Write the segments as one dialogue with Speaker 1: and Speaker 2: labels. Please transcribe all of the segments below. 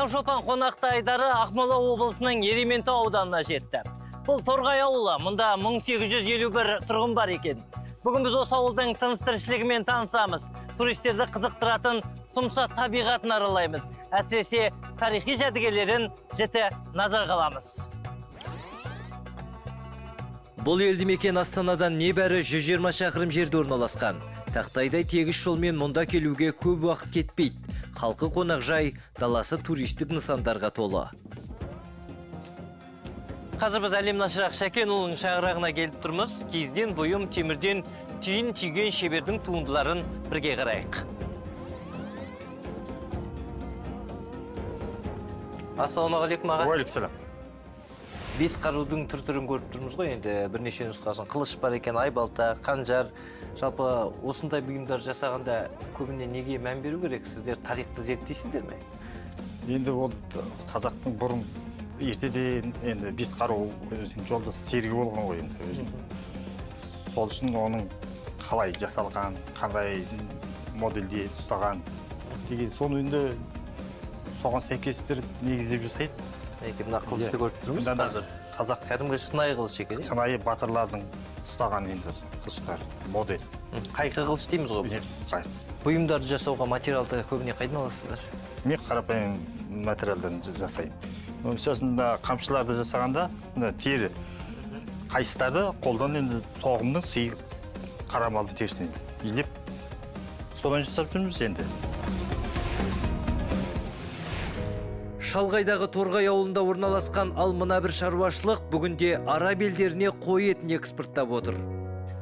Speaker 1: Таңшолпан қонақты айдары Ақмола облысының Ерейментау ауданына жетті. Бұл Торғай ауылы, мұнда 1851 тұрғын бар екен. Бүгін біз осы ауылдың тыныс тіршілігімен танысамыз. Туристерді қызықтыратын тұмса табиғатын аралаймыз. Әсіресе тарихи жәдігерлерін жіті назарға аламыз. Бұл елді мекен Астанадан небәрі 120 шақырым жерде орналасқан. Тақтайдай тегіс жолмен мұнда келуге көп уақыт кетпейді. Халқы қонақжай, даласы туристік нысандарға толы. Қазір біз Әлем Нашырақ Шәкенұлының шаңырағына келіп тұрмыз. Киізден бұйым, темірден түйін түйген шебердің туындыларын бірге қарайық. Ассалаумағалейкум аға.
Speaker 2: Уағалейкум.
Speaker 1: Бес қарудың түр-түрін көріп тұрмыз ғой енді, бірнеше нұсқасын. Қылыш бар екен, айбалта, қанжар. Жалпы осындай бұйымдар жасағанда көбіне неге мән беру керек? Сіздер тарихты зерттейсіздер ме?
Speaker 2: Енді ол қазақтың бұрын ертеден енді бес қару өзінің жолдасы серігі болған ғой енді өзінің. Сол үшін оның қалай жасалған, қандай модельде ұстаған деген, соны енді соған сәйкестіріп негіздеп жасайды.
Speaker 1: Мінекей мына қылышты көріп тұрмыз қазір.
Speaker 2: Қазақ
Speaker 1: кәдімгі шынайы қылыш екен.
Speaker 2: Шынайы батырлардың ұстаған енді қылыштар модель.
Speaker 1: Қайқы қылыш дейміз ғой. Бұйымдарды жасауға материалды көбіне қайдан аласыздар?
Speaker 2: Мен қарапайым материалдан жасаймын. Мысалы үшін мына қамшыларды жасағанда мына тері қайыстарды қолдан енді тоғымның сиыр қара малдың терісінен илеп содан жасап жүрміз енді.
Speaker 1: Шалғайдағы Торғай ауылында орналасқан ал мына бір шаруашылық бүгінде араб елдеріне қой етін экспорттап отыр.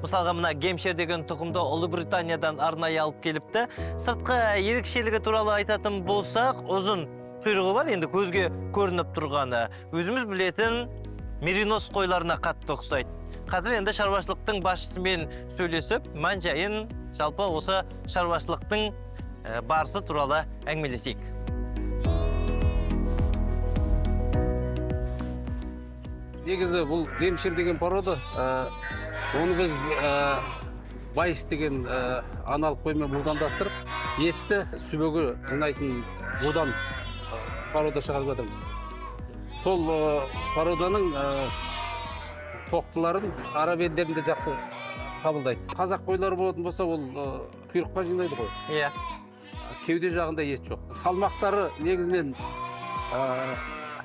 Speaker 1: Мысалға мына гемшер деген тұқымды Ұлыбританиядан арнайы алып келіпті. Сыртқы ерекшелігі туралы айтатын болсақ, ұзын құйрығы бар, енді көзге көрініп тұрғаны. Өзіміз білетін меринос қойларына қатты ұқсайды. Қазір енді шаруашылықтың басшысымен сөйлесіп, мән-жайын, жалпы осы шаруашылықтың барысы туралы әңгімелесейік.
Speaker 3: Негізі бұл гемшир деген порода, оны біз байс деген аналық қоймен будандастырып, етті сүбеге жинайтын будан порода шығарып жатырмыз. Сол породаның тоқтыларын араб елдерінде жақсы қабылдайды. Қазақ қойлары болатын болса, ол құйрыққа жинайды ғой.
Speaker 1: Иә.
Speaker 3: Кеуде жағында ет жоқ. Салмақтары негізінен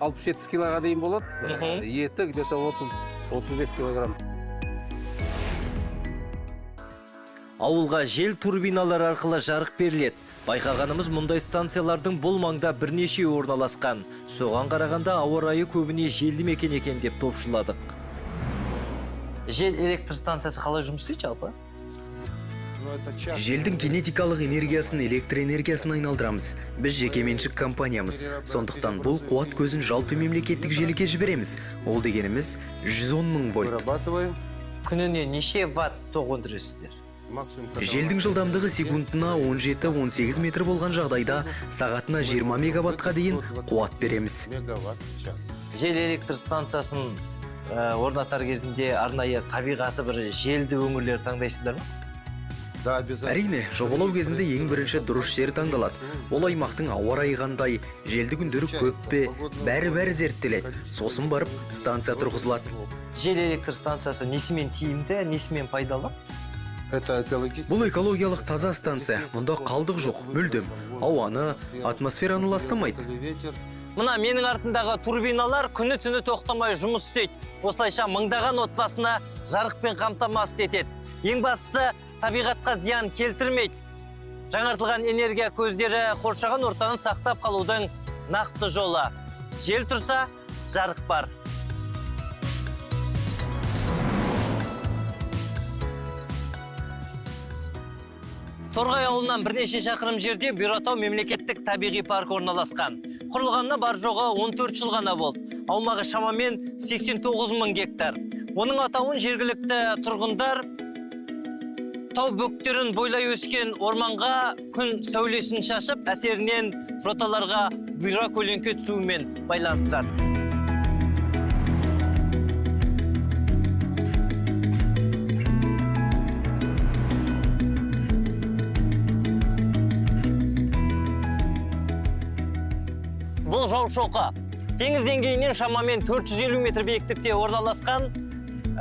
Speaker 3: 60-70 килоға дейін болады. Еті где-то 30-35 килограмм.
Speaker 1: Ауылға жел турбиналары арқылы жарық беріледі. Байқағанымыз, мұндай станциялардың бұл маңда бірнешеуі орналасқан. Соған қарағанда ауа райы көбіне желді мекен екен деп топшыладық. Жел электр станциясы қалай жұмыс істейді жалпы?
Speaker 4: Желдің кинетикалық энергиясын электр энергиясына айналдырамыз. Біз жекеменшік компаниямыз. Сондықтан бұл қуат көзін жалпы мемлекеттік желіге жібереміз. Ол дегеніміз 110 мың вольт.
Speaker 1: Күніне неше ватт тоқ өндіресіздер?
Speaker 4: Желдің жылдамдығы секундына 17-18 метр болған жағдайда сағатына 20 мегаваттқа дейін қуат береміз.
Speaker 1: Жел электр станциясын орнатар кезінде арнайы табиғаты бір желді өңірлер таңдайсыздар ма?
Speaker 4: Әрине, жобалау кезінде ең бірінші дұрыс жер таңдалады. Ол аймақтың ауа райы қандай, желді күндері көп пе, бәрі-бәрі зерттеледі. Сосын барып станция тұрғызылады.
Speaker 1: Жел электр станциясы несімен тиімді, несімен пайдалы?
Speaker 4: Бұл экологиялық таза станция. Мұнда қалдық жоқ, мүлдем. Ауаны, атмосфераны ластамайды.
Speaker 1: Мына менің артымдағы турбиналар күні-түні тоқтамай жұмыс істейді. Осылайша мыңдаған отбасына жарықпен қамтамасыз етеді. Ең бастысы, табиғатқа зиян келтірмейді. Жаңартылған энергия көздері қоршаған ортаны сақтап қалудың нақты жолы. Жел тұрса, жарық бар. Торғай ауылынан бірнеше шақырым жерде Бұйратау мемлекеттік табиғи паркі орналасқан. Құрылғанына бар жоғы 14 жыл ғана болды. Аумағы шамамен 89 мың гектар. Оның атауын жергілікті тұрғындар тау бөктерін бойлай өскен орманға күн сәулесін шашып, әсерінен жоталарға бұйра көлеңке түсуімен байланыстырады. Бұл Бұл Жаушоқы. Теңіз деңгейінен шамамен 450 метр биіктікте орналасқан.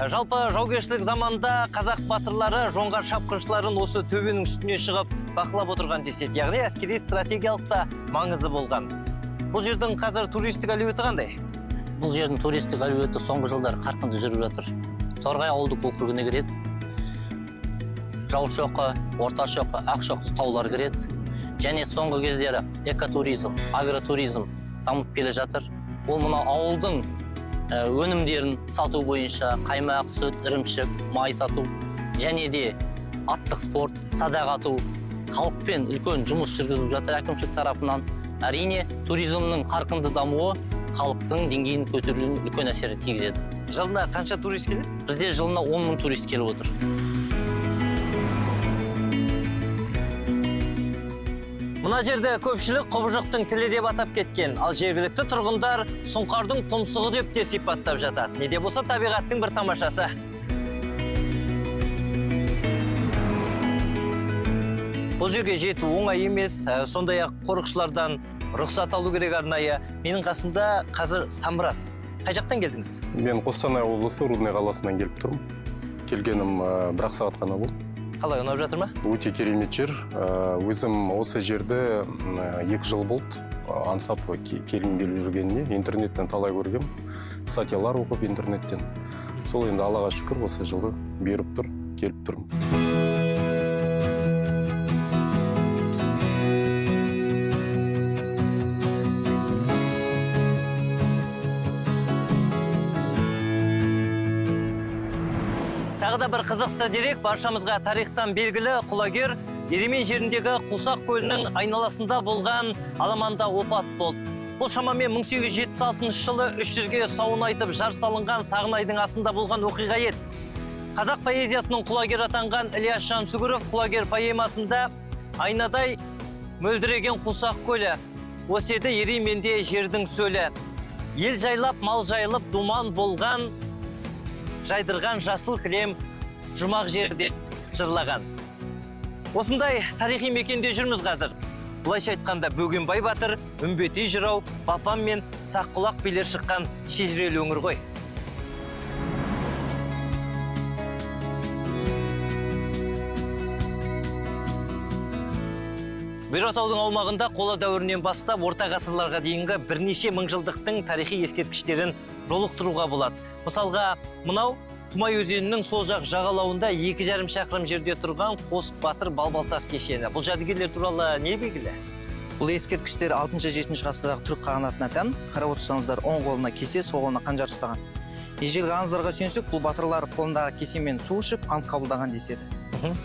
Speaker 1: Жалпы жаугершілік заманда қазақ батырлары жоңғар шапқыншыларын осы төбенің үстіне шығып бақылап отырған деседі. Яғни әскери стратегиялық та маңызы болған. Бұл жердің қазір туристік әлеуеті қандай?
Speaker 5: Бұл жердің туристік әлеуеті соңғы жылдары қарқынды жүріп жатыр. Торғай ауылдық округіне кіреді. Жаушоқы, Орташоқы, Ақшоқы таулар кіреді. Және соңғы кездері экотуризм, агротуризм дамып келе жатыр. Ол мына ауылдың өнімдерін сату бойынша қаймақ, сүт, ірімшік, май сату және де аттық спорт, садақ ату, халықпен үлкен жұмыс жүргізіліп жатыр әкімшілік тарапынан. Әрине, туризмнің қарқынды дамуы халықтың деңгейін көтерілуіне үлкен әсер тигізеді.
Speaker 1: Жылына қанша турист келеді?
Speaker 5: Бізде жылына 10 мың турист келіп отыр.
Speaker 1: Мына жерде көпшілік құбыжықтың тілі деп атап кеткен, ал жергілікті тұрғындар сұңқардың тұмсығы деп те сипаттап жатады. Не де болса табиғаттың бір тамашасы. Бұл жерге жету оңай емес, сондай-ақ қорықшылардан рұқсат алу керек арнайы. Менің қасымда қазір Самрат. Қай жақтан келдіңіз?
Speaker 6: Мен Қостанай облысы Рудный қаласынан келіп тұрмын. Келгенім бір-ақ сағат қана болды.
Speaker 1: Қалай, ұнап жатыр ма?
Speaker 6: Өте керемет жер. Өзім осы жерді 2 жыл болды аңсап келгім келіп жүргеніне. Интернеттен талай көргем, статьялар оқып интернеттен. Сол енді Аллаға шүкір осы жылы бұйырып тұр, келіп тұрмын.
Speaker 1: Тағы да бір қызықты дерек, баршамызға тарихтан белгілі Құлагер Ереймен жеріндегі Қусақ көлінің айналасында болған аламанда опат болды. Бұл шамамен 1876 жылы 300-ге сауын айтып жар салынған Сағынайдың асында болған оқиға еді. Қазақ поэзиясының Құлагер атанған Ілияс Жансүгіров Құлагер поэмасында айнадай мөлдіреген Қусақ көлі, осы еді Ерейменде жердің сөлі. Ел жайлап, мал жайылып, думан болған, жайдырған жасыл кілем жұмақ жерде жырлаған. Осындай тарихи мекенде жүрміз қазір. Былайша айтқанда Бөгенбай батыр, Үмбетей жырау, Бапан мен Саққұлақ билер шыққан шежірелі өңір ғой. Бұйратаудың аумағында қола дәуірінен бастап орта ғасырларға дейінгі бірнеше мыңжылдықтың тарихи ескерткіштерін жолықтыруға болады. Мысалға, мынау Құмай өзенінің сол жақ жағалауында 2,5 шақырым жерде тұрған Қос батыр Балбалтас кешені. Бұл жәдігерлер туралы не белгілі?
Speaker 7: Бұл ескерткіштер 6-7 ғасырдағы түрік қағанатына тән. Қарап отырсаңыздар, оң қолына кесе, сол қолына қанжар ұстаған. Ежелгі аңыздарға сүйенсек, бұл батырлар қолындағы кесемен су ішіп, ант қабылдаған деседі.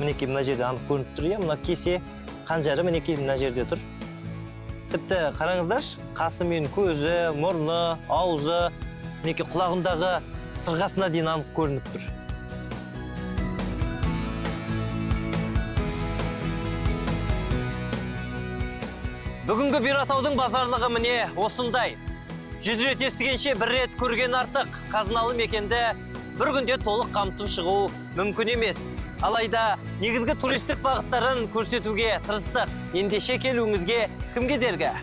Speaker 1: Мінекей мына жерде анық көрініп тұр, иә, мына кесе, қанжары мінекей мына жерде тұр. Тіпті қараңыздаршы, қасы мен көзі, мұрны, аузы, мінекей құлағындағы сырғасына дейін анық көрініп тұр. Бүгінгі Бұйратаудың базарлығы міне осындай. 100 рет естігенше бір рет көрген артық. Қазыналы мекенді бір күнде толық қамтып шығу мүмкін емес. Алайда негізгі туристік бағыттарын көрсетуге тырыстық. Ендеше келуіңізге кім кедергі?